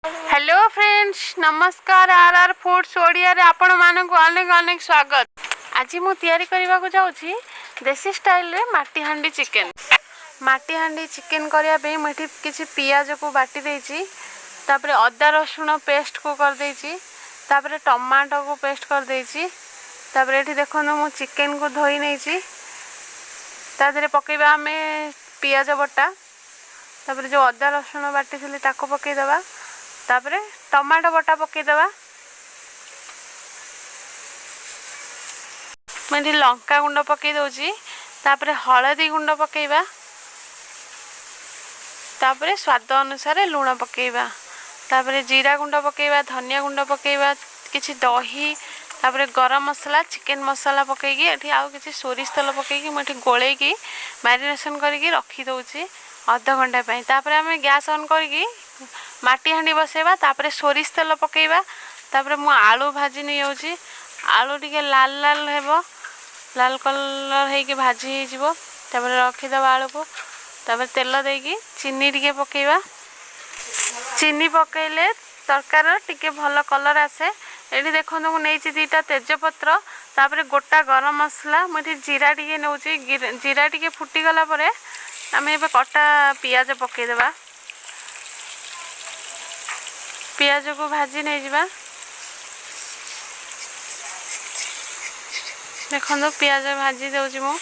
Hello friends, ନମସ୍କାର। ଆର୍ ଆର୍ foods ଓଡ଼ିଆରେ ଆପଣମାନଙ୍କୁ ଅନେକ ଅନେକ ସ୍ୱାଗତ। ଆଜି ମୁଁ ତିଆରି କରିବାକୁ ଯାଉଛି ଦେଶୀ ଷ୍ଟାଇଲରେ ମାଟି ହାଣ୍ଡି ଚିକେନ୍। ମାଟି ହାଣ୍ଡି ଚିକେନ୍ କରିବା ପାଇଁ ମୁଁ ଏଠି କିଛି ପିଆଜକୁ ବାଟି ଦେଇଛି, ତାପରେ ଅଦା ରସୁଣ ପେଷ୍ଟକୁ କରିଦେଇଛି, ତାପରେ ଟମାଟୋକୁ ପେଷ୍ଟ କରିଦେଇଛି। ତାପରେ ଏଠି ଦେଖନ୍ତୁ, ମୁଁ ଚିକେନକୁ ଧୋଇ ନେଇଛି। ତା ଦେହରେ ପକାଇବା ଆମେ ପିଆଜ ବଟା, ତାପରେ ଯେଉଁ ଅଦା ରସୁଣ ବାଟିଥିଲି ତାକୁ ପକାଇଦେବା, ତାପରେ ଟମାଟୋ ବଟା ପକାଇଦେବା। ମୁଁ ଏଠି ଲଙ୍କା ଗୁଣ୍ଡ ପକାଇ ଦେଉଛି। ତାପରେ ହଳଦୀ ଗୁଣ୍ଡ ପକାଇବା, ତାପରେ ସ୍ୱାଦ ଅନୁସାରେ ଲୁଣ ପକାଇବା, ତାପରେ ଜିରା ଗୁଣ୍ଡ ପକାଇବା, ଧନିଆ ଗୁଣ୍ଡ ପକାଇବା, କିଛି ଦହି, ତାପରେ ଗରମ ମସଲା, ଚିକେନ୍ ମସଲା ପକାଇକି ଏଠି ଆଉ କିଛି ସୋରିଷ ତେଲ ପକାଇକି ମୁଁ ଏଠି ଗୋଳେଇକି ମ୍ୟାରିନେସନ୍ କରିକି ରଖିଦେଉଛି ଅଧଘଣ୍ଟା ପାଇଁ। ତାପରେ ଆମେ ଗ୍ୟାସ୍ ଅନ୍ କରିକି ମାଟି ହାଣ୍ଡି ବସେଇବା, ତାପରେ ସୋରିଷ ତେଲ ପକାଇବା। ତାପରେ ମୁଁ ଆଳୁ ଭାଜି ନେଇଯାଉଛି। ଆଳୁ ଟିକେ ଲାଲ ଲାଲ ହେବ, ଲାଲ କଲର୍ ହେଇକି ଭାଜି ହେଇଯିବ। ତାପରେ ରଖିଦେବା ଆଳୁକୁ। ତାପରେ ତେଲ ଦେଇକି ଚିନି ଟିକେ ପକାଇବା। ଚିନି ପକାଇଲେ ତରକାରୀର ଟିକେ ଭଲ କଲର୍ ଆସେ। ଏଠି ଦେଖନ୍ତୁ, ମୁଁ ନେଇଛି 2ଟା ତେଜପତ୍ର, ତାପରେ ଗୋଟା ଗରମ ମସଲା। ମୁଁ ଏଠି ଜିରା ଟିକେ ନେଉଛି। ଜିରା ଟିକେ ଫୁଟିଗଲା ପରେ ଆମେ ଏବେ କଟା ପିଆଜ ପକାଇଦେବା। ପିଆଜକୁ ଭାଜି ନେଇଯିବା। ଦେଖନ୍ତୁ, ପିଆଜ ଭାଜି ଦେଉଛି ମୁଁ।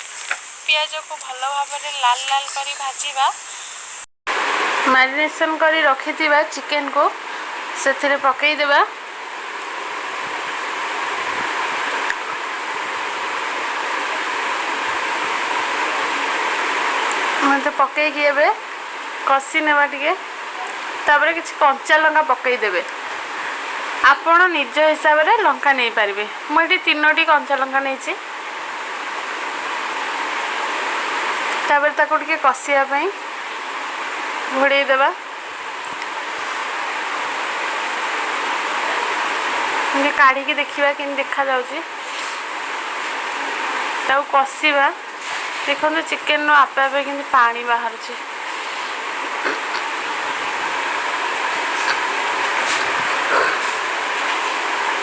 ପିଆଜକୁ ଭଲ ଭାବରେ ଲାଲ ଲାଲ କରି ଭାଜିବା। ମ୍ୟାରିନେସନ୍ କରି ରଖିଥିବା ଚିକେନକୁ ସେଥିରେ ପକାଇଦେବା। ମୋତେ ପକାଇକି ଏବେ କଷି ନେବା ଟିକେ। ତାପରେ କିଛି କଞ୍ଚା ଲଙ୍କା ପକାଇଦେବେ। ଆପଣ ନିଜ ହିସାବରେ ଲଙ୍କା ନେଇପାରିବେ। ମୁଁ ଏଠି ତିନୋଟି କଞ୍ଚା ଲଙ୍କା ନେଇଛି। ତାପରେ ତାକୁ ଟିକେ କଷିବା ପାଇଁ ଘୋଡ଼େଇ ଦେବା। ଟିକେ କାଢ଼ିକି ଦେଖିବା କେମିତି ଦେଖାଯାଉଛି। ତାକୁ କଷିବା। ଦେଖନ୍ତୁ, ଚିକେନରୁ ଆପେ ଆପେ କେମିତି ପାଣି ବାହାରୁଛି।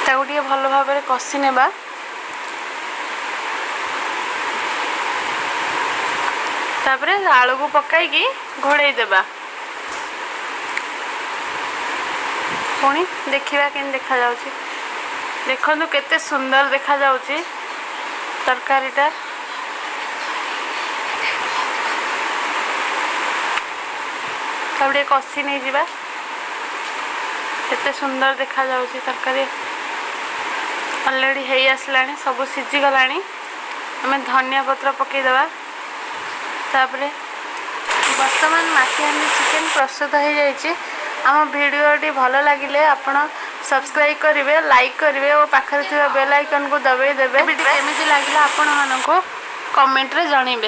ତାକୁ ଟିକେ ଭଲ ଭାବରେ କଷି ନେବା। ତାପରେ ଆଳୁକୁ ପକାଇକି ଘୋଡ଼େଇ ଦେବା। ପୁଣି ଦେଖିବା କେମିତି ଦେଖାଯାଉଛି। ଦେଖନ୍ତୁ, କେତେ ସୁନ୍ଦର ଦେଖାଯାଉଛି ତରକାରୀଟା। ତାକୁ ଟିକେ କଷି ନେଇଯିବା। କେତେ ସୁନ୍ଦର ଦେଖାଯାଉଛି ତରକାରୀ। ଅଲରେଡ଼ି ହେଇ ଆସିଲାଣି, ସବୁ ସିଝିଗଲାଣି। ଆମେ ଧନିଆ ପତ୍ର ପକାଇଦେବା। ତାପରେ ବର୍ତ୍ତମାନ ମାଟି ହାଣ୍ଡି ଚିକେନ୍ ପ୍ରସ୍ତୁତ ହେଇଯାଇଛି। ଆମ ଭିଡ଼ିଓଟି ଭଲ ଲାଗିଲେ ଆପଣ ସବସ୍କ୍ରାଇବ୍ କରିବେ, ଲାଇକ୍ କରିବେ ଓ ପାଖରେ ଥିବା ବେଲ୍ ଆଇକନ୍କୁ ଦବାଇ ଦେବେ। କେମିତି ଲାଗିଲା ଆପଣମାନଙ୍କୁ କମେଣ୍ଟରେ ଜଣାଇବେ।